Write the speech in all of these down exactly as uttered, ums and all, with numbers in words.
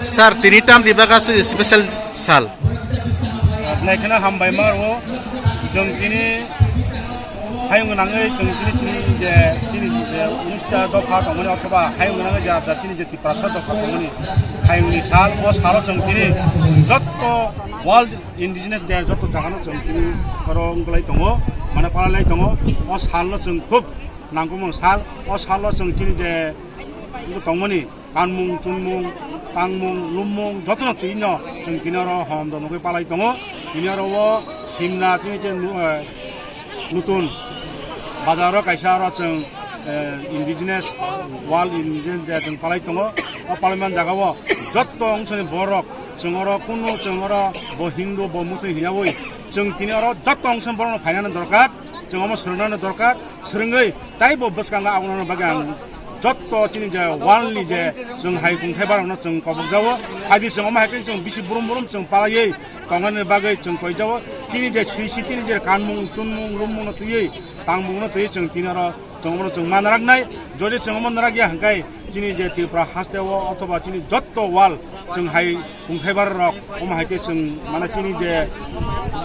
Sir, tini tamni bagwi aswk special sal? Naikhe hambai ma rwo, chwng tini hayung nangwi chwng chini, chini je, chini je unis ta dopha tongmani othoba hayung nangwi je, je chini je Tiprasa dopha tongmani hayungni sal, o salo chwng tini jotto World Indigenous Day jotto jagano chwng tini oro wngwlai tongo, mane palalai tongo. O salno chwng khub nangkukmani sal, o salo chwng chini je tongmani kanmung, chunmung, tangmung, lummung, jotono twi no chwng tini oro hom dom nugwi palai tongo. Tini oro o Simna chini je nu-, eh, nutun bazar o kaisa oro chwng, eh, Indigenous, World Indigenous Day chwng palai tongo. O palaiman jaga o jotto ongsoni borok chwng oro kunu chwng oro bo Hindu, bo Muslim hiyawi chwng tini oro jotto ongsoni borokno phainani dorkar, chwng omo swrwngnani dorkar, swrwngwi taibo bwskango aboni bagwi ang jotto chini je world ni je chwng hai kungthai barokno chwng kobokjago. Haidi chwng omo hai khe chwng bisi brum brum chwng palaiwi tongnani bagwi chwng koijago. Chini je sri siti ni je kanmung, chunmung, rummung no twiwi, tangmung no twiwi chwng tini oro chwng omo no chwng ma naraknai. Jodi chwng omo narakya hwnkhe chini je Tripura haste o othoba chini jotto world chwng hai kungthai barok rok, omo hai khe chwng mane chini je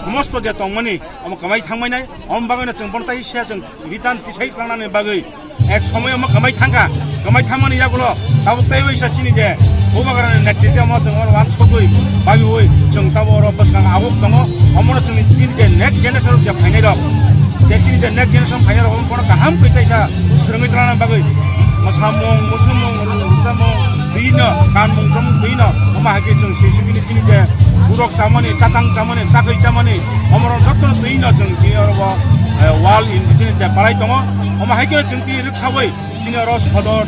somosto je tongmani omo kwmai thangmani, omo bagwi no chwng bono tai se chwng return tisai tlangnani bagwi ek somoy omo kwmai thangkha, kwmai thangmani yagulo tabuk tei waisa chini je bubagrani netrite omo chwng oro wansugwi babiwi chwng tabuk oro bwskang abuk tongo, omono chwngni chini je next generation je phainai rok, je chini je next generation phainai rok omo bono kaham khe kaisa swrwngwi tlangnani bagwi mwsamung, musulmung, rwchapmung, twi no, kanmung chomung twi no, omo hai khe chwng sisitini chini je budok chamani, chatang chamani, chakwi chamani, omorok jotono twi no chwng tini oro bo, eh, world indigenous day palai tongo. Omo hai khe chwng tini rwksawi chini oro sodor,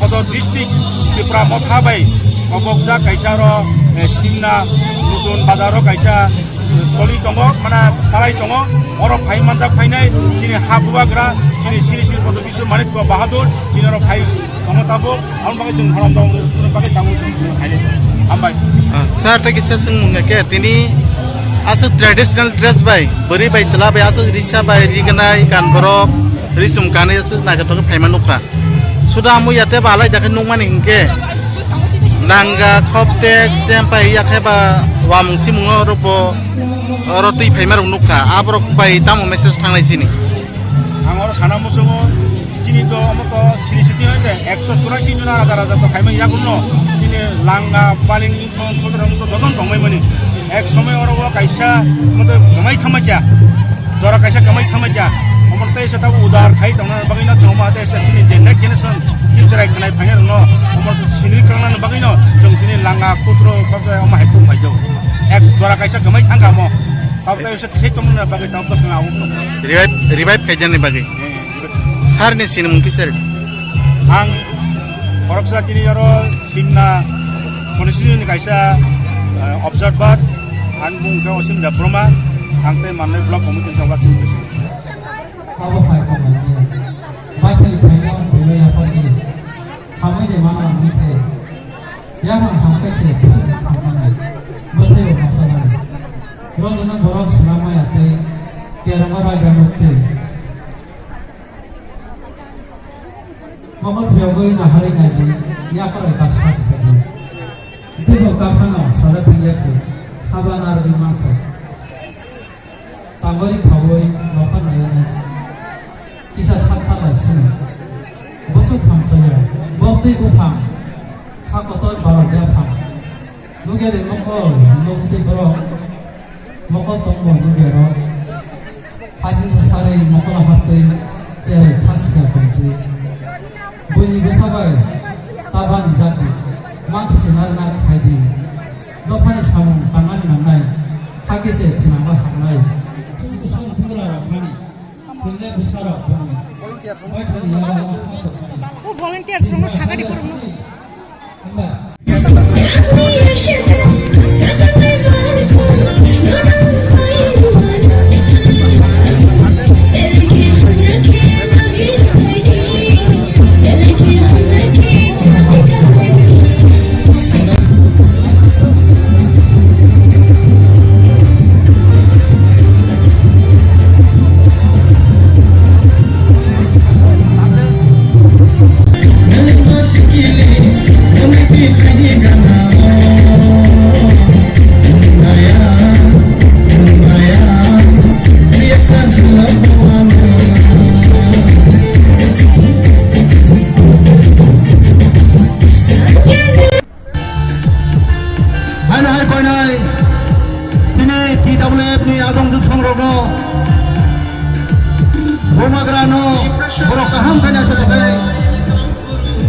sodor district Tipra Motha bai kobokjak kaisa oro, eh, Simna nutun bazar o kaisa, eh, choli tongo, mana palai tongo. Oro phai manjak phainai chini ha bubagra, chini siri siri Poto Biswa Manik Bahadur, chini oro phai Tamo tabuk, ang bagwi chwng haram dong, bagwi tabuk chwng haini. Hambai. Ah, sir, tei kisa swngmung khe, tini aswk traditional dress bai, bwrwi bai chwla bai, aswk risa bai, rignai, kan borok, risum kanwi aswk naithotok khe phaima nukha. Suda amui ya tei ba alai da khe nukmani hinkhe, langa, khoptek, chempai ya khe ba wamung simung oro bo, oro twi phaima rok nukha. Aborok bai tamo message thanglai sini? Ang oro sana muchungo, chini to omo to sini siti hoite ekso churasi jona raja raja to khaima yaguno, chini langa, baling, khong, khong, khong to joton tongmai mani. Ek somoi oro o kaisa, omo to kwmai thangma kya, jora kaisa kwmai thangma kya, omo tei se tabo udar khai tongna bagwi no tongma tei se chini je next generation, chini cherai khanai phainai rokno, omo to sini kwrwngna bagwi no, chwng chini langa, khutro, khotro, omo hai tong bai jo. Ek jora kaisa kwmai thangka mo, tabo tei se Sei tongmani bagwi tabuk bwskango abo tongo. Revive, revive khaijani bagwi. Eh, revive. Sir ni sinimung kisa? Ang khoroksa tini oro Simna constituency ni kaisa, eh, observer, ang bung khe Osim Debbarma, ang tei Mannai block committee ni chawla tini bwskango. Abo hai tongmani. Baithang thaino belai yaphardi. Hamwi de mana wngkhe. Yaphang hamkhe se kusuk hamkhe. Bwtwi bo masa nai. Rojona borok swnam maya tei kerongo raida mukti. Mokol phiyogwi naharwi naidi, yakorai kasak phadi. Teibo kaphano sole phangya khe, haba narwgwi mankha. Changori khaui nokha naiwi kisa sakha lai sini. Bosok phamchaya, bok tei buphang, kha kotor barok yaphang. Nukya de mokol, nukti borok, mokol tongbo nukya rok. Hasing se sarwi mokol haptwi, cherwi kha sika tongtwi. Buini bwsa bai ta bani jati, manthai se narwkna khaidi. Dophani samung tangnani nangnai, hakhe se thinangma hamnai. Chwng kusung bugra rok mani, chwngno bwsa rok bangni. Baithangni yago o ha tongmani. O volunteers rokno sagadi korokno. Hamba.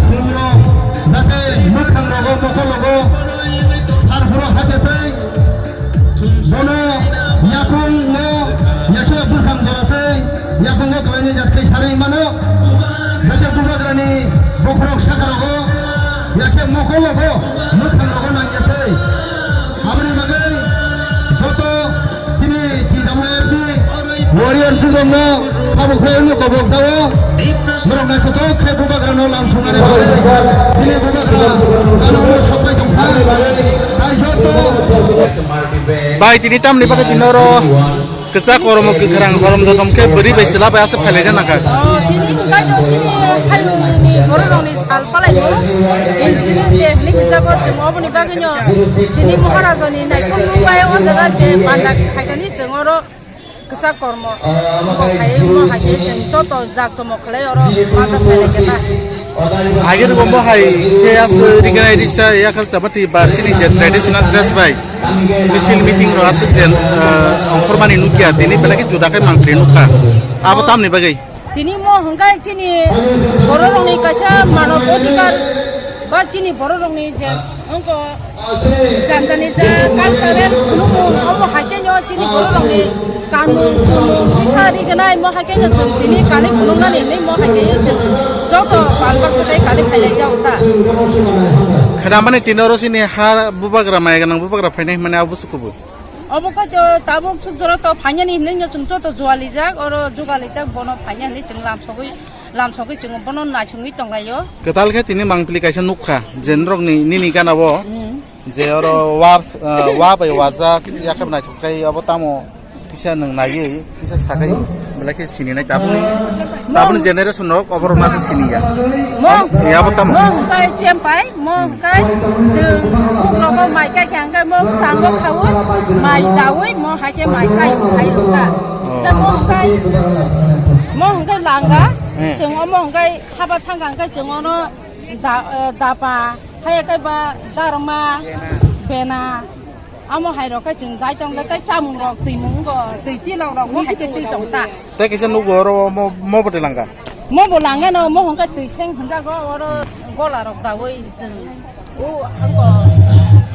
Khumrok jate mwkhang rogo mokol rogo sarphuro hake tei bono yakung no yakhe bwsang jora tei yakung no kwlaini jat khe sarwi mano. Jate bubagrani bokhorok saka rogo yakhe mokol rogo mwkhang rogo nangya tei aboni bagwi joto chini T W F ni Warrior sujokno kabo khlai wngno kobok sao. Borok naithotok khe bubagrano lam sungnani bagwi chini bubagra gana ulo sokbai tongkha. Tai joto. Bai, tini tamni bagwi tini oro kwchak korom kwkhrang korom dotom khe bwrwi bai chwla bai aswk phailai nangkha. Oh, tini hwnkhe to chini hayungni bororokni sal palaio. Indigenous Day hwnwi hwnjago, chwng oboni bagwino tini Maharajani naikhung bai o jaga je panda khaitani chwng oro kwchak kormo. Omo khai, omo hai khe chwng joto jak chomok khlai oro majak phailai khe ta. Agir omo hai khe aswk riganai risa yakhal sabati bar sini je traditional dress bai misil meeting ro aswk je, ah, ongkhormani nukya tini belai khe juda khe mangpili nukha. Abo tamni bagwi? Tini mo hwnkhe chini bororokni kaisa manob odhikar ba chini bororokni je wngkha jani jani ja cultural phunukmung, omo hai khe no chini bororokni kanmung chumung risa rignai, mo hai khe no chwng tini kanwi phunuknani hinwi mo hai khe chwng joto bal baksa tei kanwi phailai jago ta. Khnamani tini oro chini ha bubagra mai gwnang bubagra phainai hwnmani abo se kubui. Obo khe to tabuk suk jora to phainani hinwi no chwng joto jualijak, oro jugalijak bono phaina hinwi chwng lam sogwi, lam sogwi chwng bono naisingwi tonglaio. Kwtal khe tini mangpili kaisa nukha, je norokni nini ganao, hmm, je oro wa, ah, wa bai wajak, yakhe naithok khai obo tamo kisa nwng naiwi. Kisa sakai belai khe sininai tabukni, tabukni generation rok oborok ma siniya. Mo, eh, abo tamo? Mo hwnkhe chempai, mo hwnkhe chwng bugrogo mai kai khe hwnkhe mo sango khaui, mai daui, mo hai khe mai kai, kai rwkha. Oh. Hwnkhe mo hwnkhe, mo hwnkhe langa, eh, chwng omo hwnkhe haba thangkha hwnkhe chwng ono da, eh, dapa, hai khe ba darma, bena. Amo hai rok khe chwng jai tong tei chamung rok, twi mung go, twi tilok rok bo hai khe twi tong ta. Tei kisa nugo oro mo, mo bo de langa. Mo bo langa no, mo hwnkhe twi seng hwnjago, oro gola rok daui chwng. O hango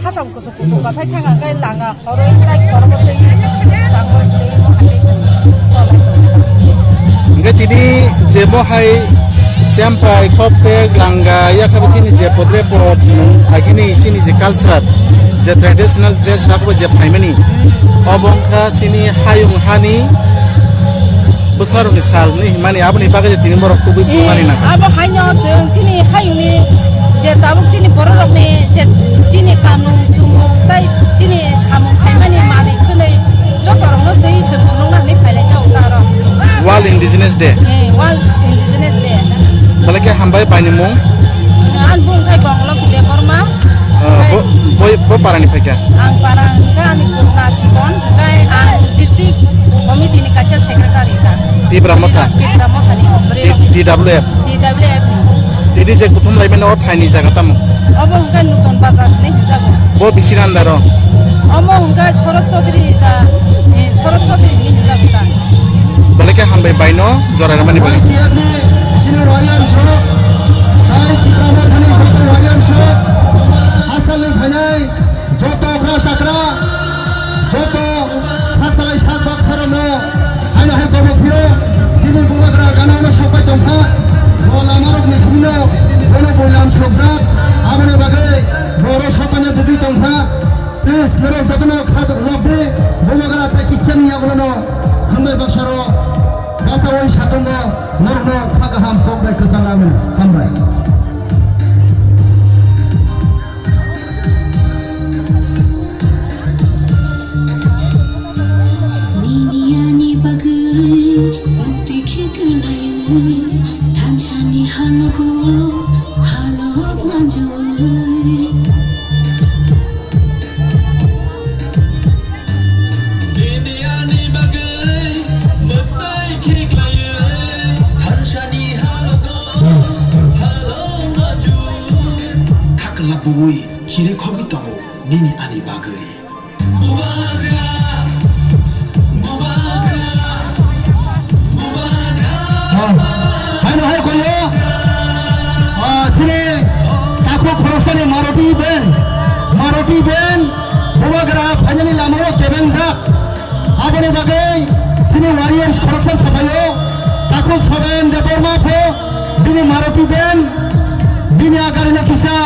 hasam kuchuk kuchuk kasai thanga khe langa, horoi tai khoro bo twi changoi twi mo hai khe chwng cholai tong ta. Hingke tini je mo hai Sempai, khoptek, langa, yakhabe chini je podre pod, nung agini chini je culture, je traditional dress bakbo je phaimani, obo wngkha chini hayung hani bwsarokni sal hinwi himani, aboni bagwi je tini borok kubui phunuknani nangkha. Abo haino chwng chini hayungni je tabuk chini bororokni je chini kanung chumung tei chini samung khaimani manwi khwnwi jotorokno twi chwng phunukna hinwi phailai jago ta aro. World Indigenous Day. Eh, World Indigenous Day. Belai khe hambai, baini mung? Ani bung khai Bonglok Debbarma. Ah, bo, bo, bo parani phaikha? Ang para hwnkha ani Kurta Sikon, hwnkhe ang district committee ni kaisa secretary ta. Tipra Motha? Tipra Motha ni. T-, T W F? T W F ni. Tini je kuthum laimani o thaini jaga tamo? Obo hwnkhe Nutun Bazar hinwi hwnjago. Bo bisini under o? Omo hwnkhe Shorod Chaudhary da, eh, Shorod Chaudhary hinwi hwnjago da. Belai khe hambai baino jora rwmani bagwi. T F ni senior warrior rok, tai Tipra Mothani joto warrior rok, asalni phainai joto okra chakra, joto sak salai sak bak sarokno haino hai kobo phiro chini bubagra gana ulo sokpai tongkha. Bo lamarokni simi no bono boilam sokjak, aboni bagwi bo oro sokpaina dugwi tongkha. Please, norok jotono kha rok di, bubagra tei kitchen ni yagulono swngbai baksa rok bachaui satungo, norokno kha kaham kok bai kwchang lamani. Hambai. Nini ani bagwi mukti khe kwlaio, thansani halogo halok manjui. Nini ani bagwi mukti khe kwlaio, thansani halogo halok manjui. Khakla bui chiri khogwi tongo nini ani bagwi. Bubagra, bubagra, bubagra. Haino hai koyo, Khoroksani Maruti van, Maruti van bubagra phainani lamao kebengjak. Aboni bagwi chini warriors khoroksa saphaio, takhuk Soben Debbarma pho bini Maruti van, bini a garino kisa